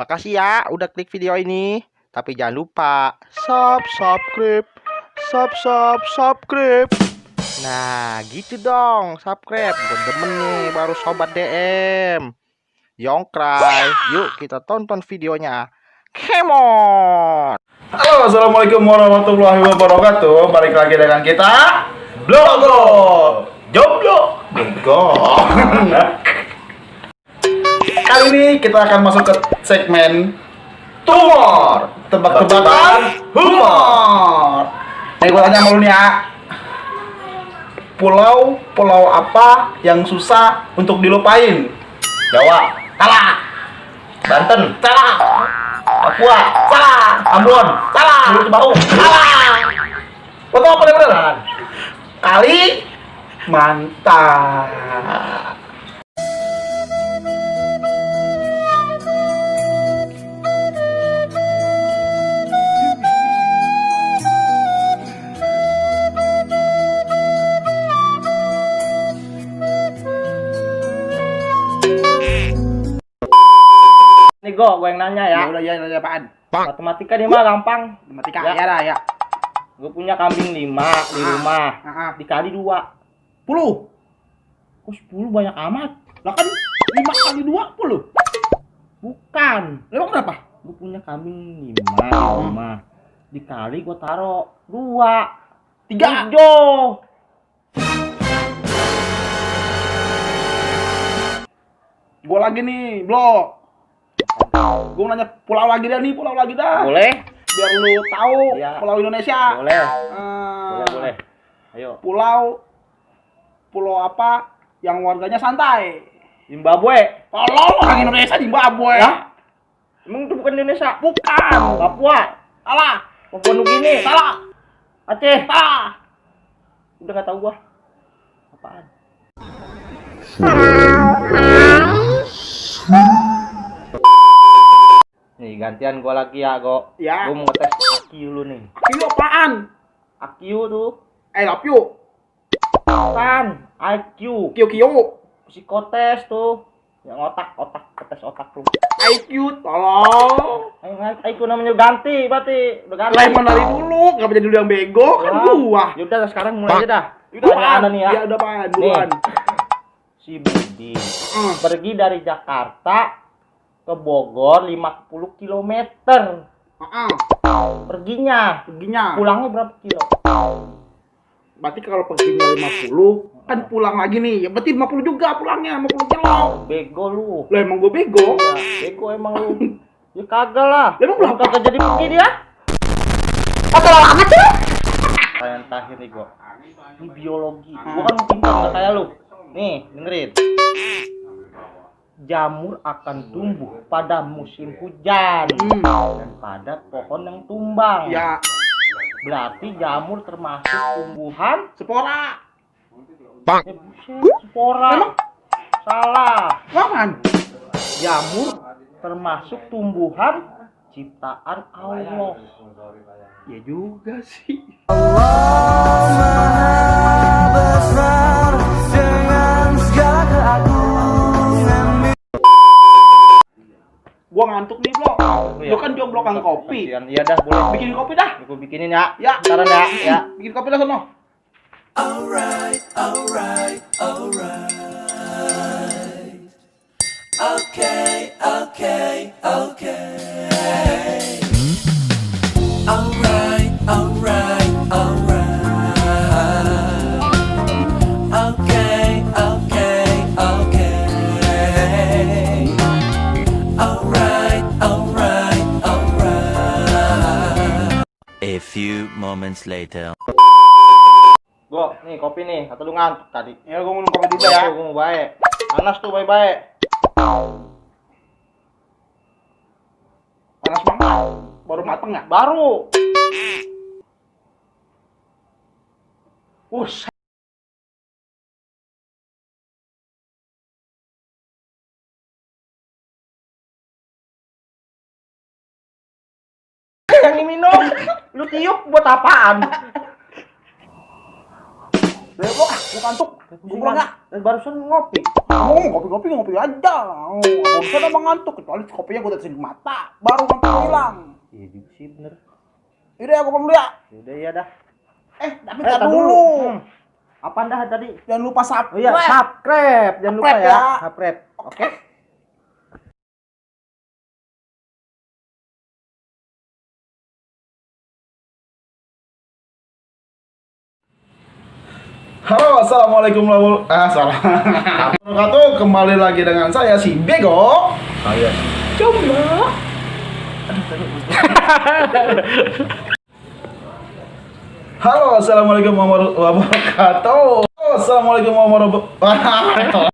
Makasih ya udah klik video ini. Tapi jangan lupa subscribe. Nah, gitu dong, subscribe. Gue demen nih baru sobat DM. Yongkrai, yuk kita tonton videonya. Come on. Halo, assalamualaikum warahmatullahi wabarakatuh. Balik lagi dengan kita Blogo Jomblo Blogo. Kali ini kita akan masuk ke segmen Tumor, tebak-tebakan humor. Nih gue tanya sama lu nih ya, pulau apa yang susah untuk dilupain? Jawa, salah. Banten, salah. Papua, salah. Ambon, salah. Mulut bau, salah. Betul apa beneran? Kalimantan. Nih gue yang nanya ya. Udah ya, nanya apaan? Matematika dia mah gampang. Matematika Ya. ya dah ya. Gue punya kambing 5 di rumah. Dikali 2. 10. Kok 10 banyak amat? Lah kan 5 kali 2 10. Bukan. Emang berapa? Gue punya kambing 5 di rumah. Dikali gue taro 2. 3. 7. Gue lagi nih, Blok. Gue nanya pulau lagi dah. Boleh? Biar lu tahu Ya. pulau Indonesia. Boleh. Eh, Boleh. Ayo. Pulau apa yang warganya santai? Zimbabwe. Tolong, orang Indonesia Zimbabwe. Ya? Emang itu bukan Indonesia? Bukan. Papua. Salah. Papua Nugini. Salah. Aceh. Salah. Udah gak tahu gua. Apaan? Nih gantian gua lagi ya, Go. Ya. Gua mau ngetes IQ lu nih. Ini apaan? IQ tuh. I love you. Kan IQ. Kio. Psikotes tuh. Yang tes otak tuh. IQ, tolong. IQ namanya ganti, berarti udah ganti. Lah emang dari dulu, nggak bisa dulu yang bego kan gua. Ya udah sekarang mulai aja dah. Udah apaan? Nih ya. Ya udah apaan? Buruan. Si Budi pergi dari Jakarta ke Bogor 50 km. Perginya. Pulangnya berapa kilo? Berarti kalau perginya 50, kan pulang lagi nih. Ya berarti 50 juga pulangnya, 50 kilo. Bego lu. Lah emang gua bego. Ya, bego emang lu. Ya kagak lah. Emang berapa? Kagak jadi pergi dia. Apa lama sih? Pertanyaan terakhir nih gua. Ini biologi. Gua kan pintar nggak kayak lu. Nih, dengerin. Jamur akan tumbuh pada musim hujan dan pada pohon yang tumbang. Ya, Berarti jamur termasuk tumbuhan spora. spora. Emang? Salah. Apaan? Jamur termasuk tumbuhan ciptaan Allah. Ya juga sih. Gua ngantuk nih, Blok. Lu kan jomblo kang kopi. Kasian. Iya dah, boleh. Bikin kopi dah. Aku bikinin ya. Ya. Ntaran ya. Ya. Bikin kopi dah sono. Alright. Okay. Alright. A few moments later. Go, nih kopi nih. Atau lu ngantuk tadi? Ya gua minum kopi dulu ya. Gua mau baik. Panas tuh baik-baik. Panas banget. Baru mateng ya? Baru. Yang diminum, lu tiup buat apaan? Bebo. Gua kantuk. Gua pulang ya. Dan barusan ngopi. Ngopi aja. Barusan emang ngantuk, kecuali kopinya gua tetesin di mata, baru ngantuk hilang. Iya juga sih bener. Yaudah ya, gua pulang dulu ya. Yaudah ya dah. Tapi tar dulu. Apaan dah tadi? Jangan lupa subscribe. Oh iya, subscribe. Jangan lupa Subscribe ya. ya. Subscribe. Oke. Halo, assalamualaikum warahmatullahi wabarakatuh. Kembali lagi dengan saya si Bego. Saya Coba. Halo, assalamualaikum warahmatullahi wabarakatuh. Halo, assalamualaikum warahmatullahi wabarakatuh.